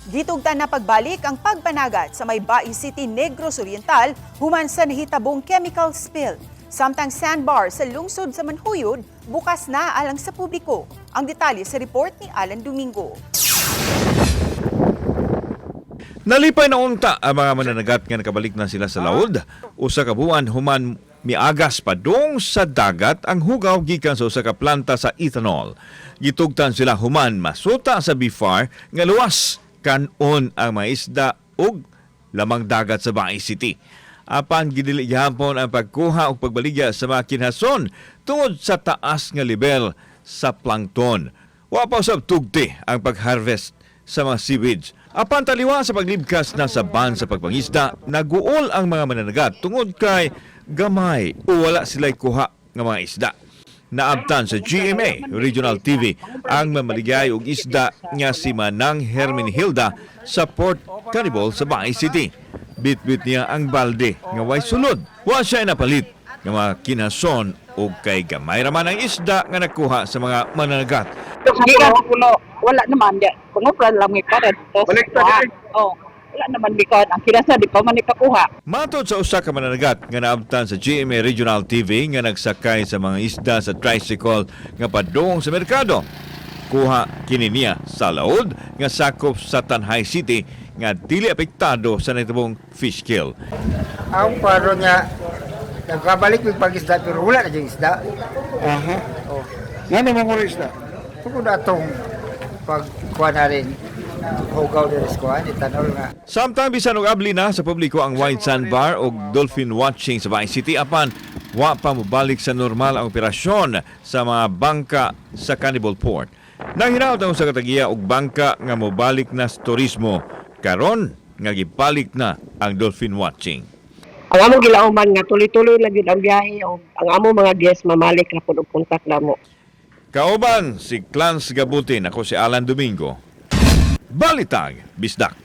Gitugtan na pagbalik ang pagpanagat sa may Bais City, Negros Oriental human sa nahitabong chemical spill. Samtang sandbar sa lungsod sa Manjuyod, bukas na alang sa publiko. Ang detalye sa report ni Alan Domingo. Nalipay na unta ang mga mananagat nga nakabalik na sila sa laod. Usa ka buwan human miagas padung sa dagat ang hugaw gikan sa usa ka planta sa ethanol. Gitugtan sila human masuta sa BFAR nga luwas kanon ang mga isda ug lamang dagat sa Bais City. Apan gidili gihapon ang pagkuha ug pagbaligya sa mga kinhason tungod sa taas nga level sa plankton. Wa pa usab tugti ang pag-harvest sa mga seaweeds. Apan taliwa sa paglibkas na sa ban sa pagpangisda, naguol ang mga mananagat tungod kay gamay o wala sila'y kuha nga mga isda. Naabtan sa GMA Regional TV ang mamaligay og isda nga si Manang Hermenhilda sa Port Carnival sa Bais City. Bitbit niya ang balde nga way sulod. Wa siya napalit nga mga kinason og kay gamay raman ang isda nga nakuha sa mga mananagat. Gikan puno, wala naman di. Pangupran lang mi pared. Balik ta diri. Oh, wala naman bikon. Ang kinasa di pa man ikakuha. Matod sa usa ka mananagat nga naabtan sa GMA Regional TV nga nagsakay sa mga isda sa tricycle nga padung sa merkado. Kuha kini niya sa laod nga sakop sa Tanjay City nga dili apektado sa nahitubong fish kill. Ang kwaro niya, nagkabalik may pag-isda pero wala na diyang isda. Aha. Oh. Nga naman ko isda. Tungkol na itong pagkuha na rin, hugaw na rin kuha, itanol nga. Samtang bisan og abli na sa publiko ang White Sand Bar og dolphin watching sa Bais City, apan wa pa mobalik sa normal ang operasyon sa mga bangka sa Carnival Port. Nanghinawt ang usa ka tagiya og bangka nga mobalik na sa turismo karon nga gibalik na ang dolphin watching. Ang among gilauman nga tuloy-tuloy lang gyud ang biyahe o ang among mga guests mamalik ra pud og kontak namo. Kauban si Clans Gabutin, ako si Alan Domingo. Balitang Bisdak.